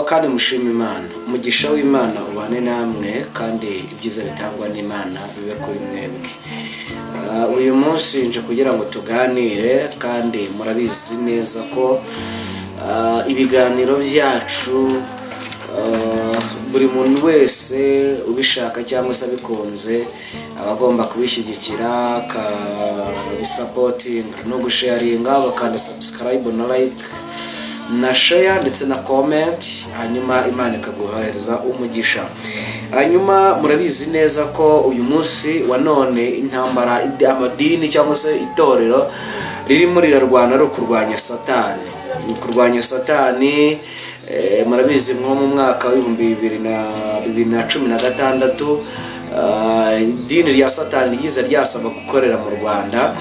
Kandi mushima Imana. Umugisha w'Imana ubane namwe, kandi ibyiza bitangwa n'Imana bibe kuri mwebwe. Uyu munsi nje kugira ngo tuganire, kandi murabizi neza ko ibiganiro byacu, buri muntu wese ubishaka cyangwa se abikunze aba agomba kubishyigikira, akabisupportinga no gusharinga, ugakanda subscribe na like na share ndetse na comment, hanyuma Imana ikaguhereza umugisha. Hanyuma murabizi neza ko uyu munsi wa none intambara amadini cyangwa se itorero ririmo rirarwana ari ukurwanya Satani, ni ukurwanya Satani. Murabizi, nko mu mwaka w'ibihumbi bibiri na 2016, idini rya Satani ryiza ryasaba gukorera mu Rwanda,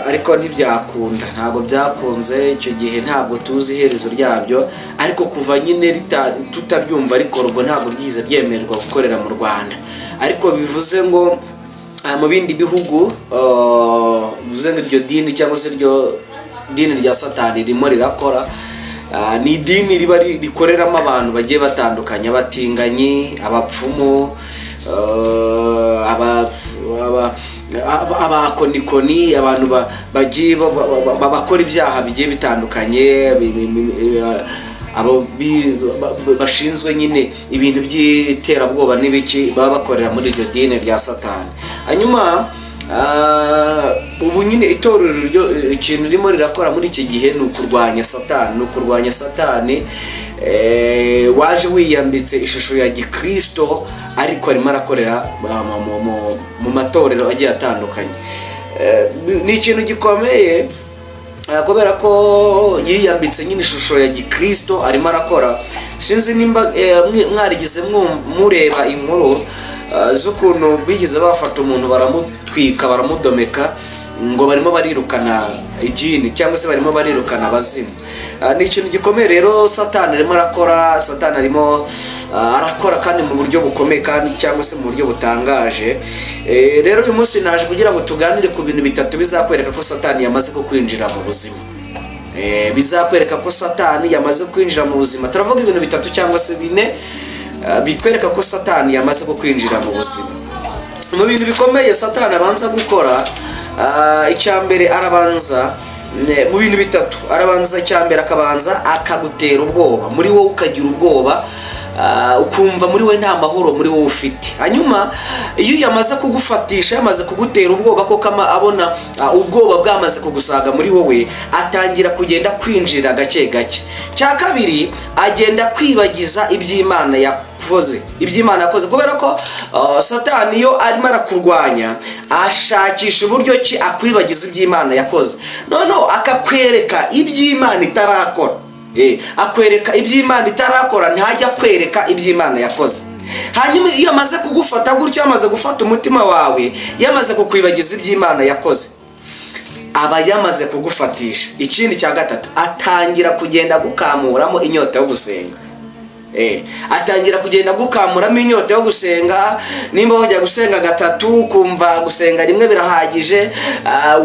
ariko ntibyakunda, ntabwo byakunze icyo gihe, ntabwo tuzi iherezo ryabyo, ariko kuva nyine tutabyumva, ariko ubwo ntabwo ryiza ryemererwa gukorera mu Rwanda. Ariko bivuze ngo mu bindi bihugu, bivuze ngo iryo dini cyangwa se iryo dini rya Satani ririmo rirakora. Ni idini riba rikoreramo abantu bagiye batandukanye: abatinganyi, abapfumu, abakonikoni, abantu bagiye bakora ibyaha bigiye bitandukanye, abo bashinzwe nyine ibintu by'iterabwoba n'ibiki, baba bakorera muri iryo dini rya Satani. Hanyuma ubu nyine itorero ryo ikintu ririmo rirakora muri iki gihe ni ukurwanya Satani, ni ukurwanya Satani waje wiyambitse ishusho ya gikristo, ariko arimo arakorera mu matorero agiye atandukanye. Ni ikintu gikomeye, kubera ko yiyambitse nyine ishusho ya gikristo, arimo arakora. Sinzi nimba mwarigeze mureba inkuru z'ukuntu bigeze bafata umuntu baramutwika, baramudomeka, ngo barimo barirukana ijini cyangwa se barimo barirukana abazimu. Ni ikintu gikomeye rero Satani arimo arakora. Satani arimo arakora kandi mu buryo bukomeye kandi cyangwa se mu buryo butangaje. Rero uyu munsi naje kugira ngo tuganire ku bintu bitatu bizakwereka ko Satani yamaze kukwinjira mu buzima. Bizakwereka ko Satani yamaze kwinjira mu buzima. Turavuga ibintu bitatu cyangwa se bine bikwereka ko Satani yamaze kukwinjira mu buzima. Mu bintu bikomeye Satani abanza gukora, icya mbere arabanza, mu bintu bitatu arabanza, icya mbere akabanza akagutera ubwoba muri wowe, ukagira ubwoba, ukumva muri we nta mahoro muri wowe ufite. Hanyuma iyo yamaze kugufatisha, yamaze kugutera ubwoba koko, abona ubwoba bwamaze kugusaga muri wowe, atangira kugenda kwinjira gake gake. Cya kabiri, agenda kwibagiza iby'Imana yakoze, iby'Imana yakoze, kubera ko Satani iyo arimo arakurwanya ashakisha uburyo ki akwibagiza iby'Imana yakoze, noneho akakwereka iby'Imana itarakora. Akwereka iby'Imana itarakora, ntajya akwereka iby'Imana yakoze. Hanyuma iyo amaze kugufata gutyo, yamaze gufata umutima wawe, yamaze kukwibagiza iby'Imana yakoze, aba yamaze kugufatisha. Ikindi cya gatatu, atangira kugenda agukamuramo inyota yo gusenga. Atangira kugenda agukamuramo inyota yo gusenga. Nimba wajya gusenga gatatu, ukumva gusenga rimwe birahagije,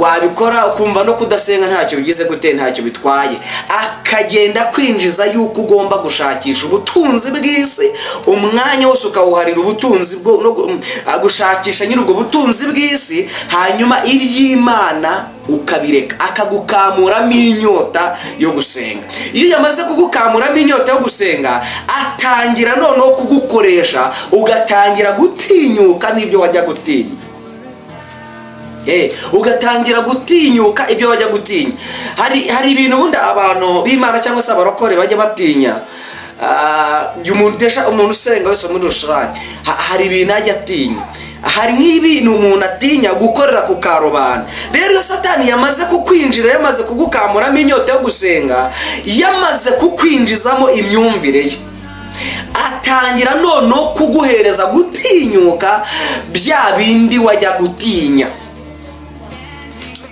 wabikora ukumva no kudasenga ntacyo bigize gute, ntacyo bitwaye. Akagenda kwinjiza yuko ugomba gushakisha ubutunzi bw'isi, umwanya wose ukawuharira ubutunzi bwo no gushakisha nyine ubwo butunzi bw'isi, hanyuma iby'Imana ukabireka. Akagukamuramo inyota yo gusenga. Iyo yamaze kugukamuramo inyota yo gusenga, atangira noneho kugukoresha, ugatangira gutinyuka n'ibyo wajya gutinya. Ugatangira gutinyuka ibyo wajya gutinya. Hari ibintu ubundi abantu b'Imana cyangwa se abarokore bajya batinya. Umuntu usenga wese muri rusange, hari ibintu ajya atinya. Hari nk'ibintu umuntu atinya gukorera ku karubanda. Rero iyo Satani yamaze kukwinjira, yamaze kugukamuramo inyota yo gusenga, yamaze kukwinjizamo imyumvire ye, atangira noneho kuguhereza gutinyuka bya bindi wajya gutinya.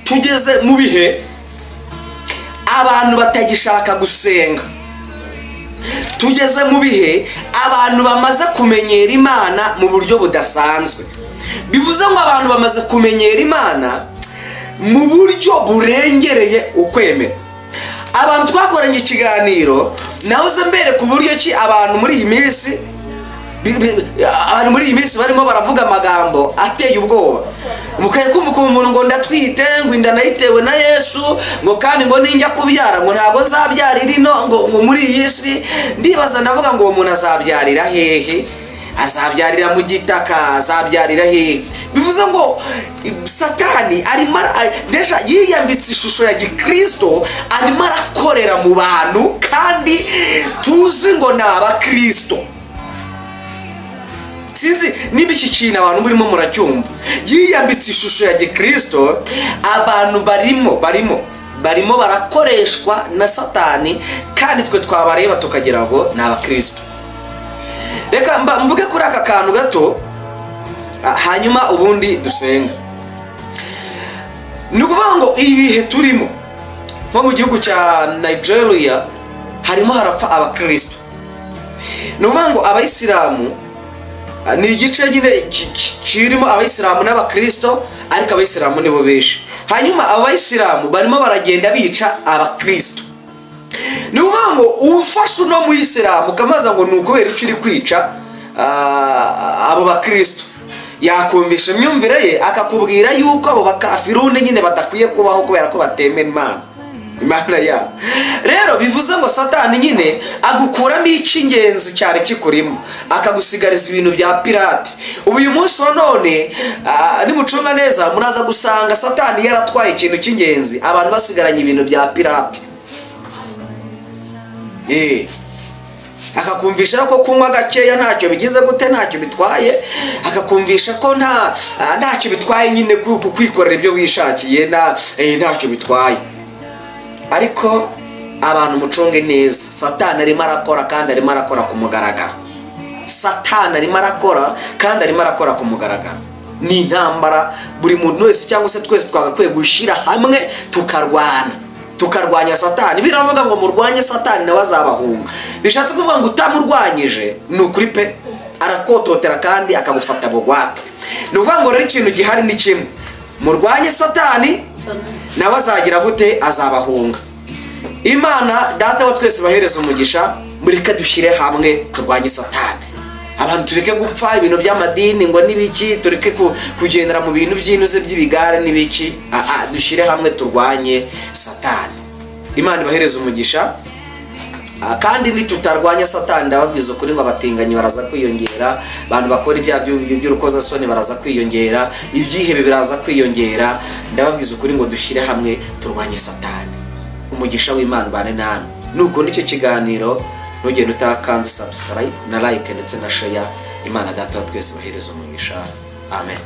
Tugeze mu bihe abantu batagishaka gusenga. Tugeze mu bihe abantu bamaze kumenyera Imana mu buryo budasanzwe. Bivuze ngo abantu bamaze kumenyera Imana mu buryo burengereye ukwemera. Abantu twakoranye ikiganiro. Nahoze mbereka uburyo ki abantu muri iyi minsi abantu muri iyi minsi barimo baravuga amagambo ateye ubwoba. Mukajya kumva ukuntu umuntu ngo ndatwite, ngo inda nayitewe na Yesu, ngo kandi ngo ninjya kubyara ngo ntabwo nzabyarira ino ngo muri iyi si. Ndibaza, ndavuga ngo uwo muntu azabyarira hehe? Azabyarira mu gitaka? Azabyarira hehe? Bivuze ngo Satani arimo déjà yiyambitse ishusho ya gikristo, arimo arakorera mu bantu kandi tuzi ngo ni abakristo. Sinzi niba iki kintu abantu murimo muracyumva. Yiyambitse ishusho ya gikristo, abantu barimo barakoreshwa na Satani, kandi twe twabareba tukagira ngo ni abakristo. Reka mvuge kuri aka kantu gato, hanyuma ubundi dusenga. Ni ukuvuga ngo ibihe turimo, nko mu gihugu cya Nigeria harimo harapfa abakristo. Ni ukuvuga ngo abayisilamu ni igice nyine kirimo abayisilamu n'abakristo, ariko abayisilamu nibo benshi. Hanyuma abo bayisilamu barimo baragenda bica abakristo. Ni ukuvuga ngo ufashe uno muyisilamu ukamaza ngo ni ukubera icyo uri kwica abo bakristo, yakumvisha imyumvire ye, akakubwira yuko abo bakafirune nyine badakwiye kubaho kubera ko batemera Imana yabo. Rero bivuze ngo Satani nyine agukuramo icy'ingenzi cyane kikurimo, akagusigariza ibintu bya pirate. Ubu uyu munsi wa none, nimucunga neza muraza gusanga Satani yaratwaye ikintu cy'ingenzi, abantu basigaranye ibintu bya pirate. Akakumvisha ko kunywa gakeya ntacyo bigize gute, ntacyo bitwaye. Akakumvisha ko ntacyo bitwaye nyine kwikorera ibyo wishakiye, ntacyo bitwaye. Ariko abantu mucunge neza, Satani arimo arakora kandi arimo arakora ku mugaragaro. Satani arimo arakora kandi arimo arakora ku mugaragaro. Ni intambara buri muntu wese cyangwa se twese twagakwiye gushyira hamwe tukarwana, tukarwanya Satani. Biravuga ngo murwanye Satani nawe azabahunga. Bishatse kuvuga ngo utamurwanyije, ni ukuri pe, arakototera kandi akagufata bugwate. Ni ukuvuga ngo rero ikintu gihari ni kimwe: murwanye Satani nawe azagira gute? Azabahunga. Imana Data wa twese bahereza umugisha. Mureke dushyire hamwe turwanye Satani. Abantu tureke gupfa ibintu by'amadini ngo n'ibiki, tureke kugendera mu bintu by'inuze by'ibigare n'ibiki. Aha dushyire hamwe turwanye Satani. Imana ibahereza umugisha. Kandi nitutarwanya Satani, ndababwiza ukuri ngo abatinganyi baraza kwiyongera, abantu bakora ibyaha by'urukozasoni baraza kwiyongera, ibyihebe biraza kwiyongera. Ndababwiza ukuri ngo dushyire hamwe turwanye Satani. Umugisha w'Imana ubane namwe. Nukunda icyo kiganiro, ntugende utakanze subscribe na like ndetse na share. Imana Data wa twese bahereza umugisha. Amen.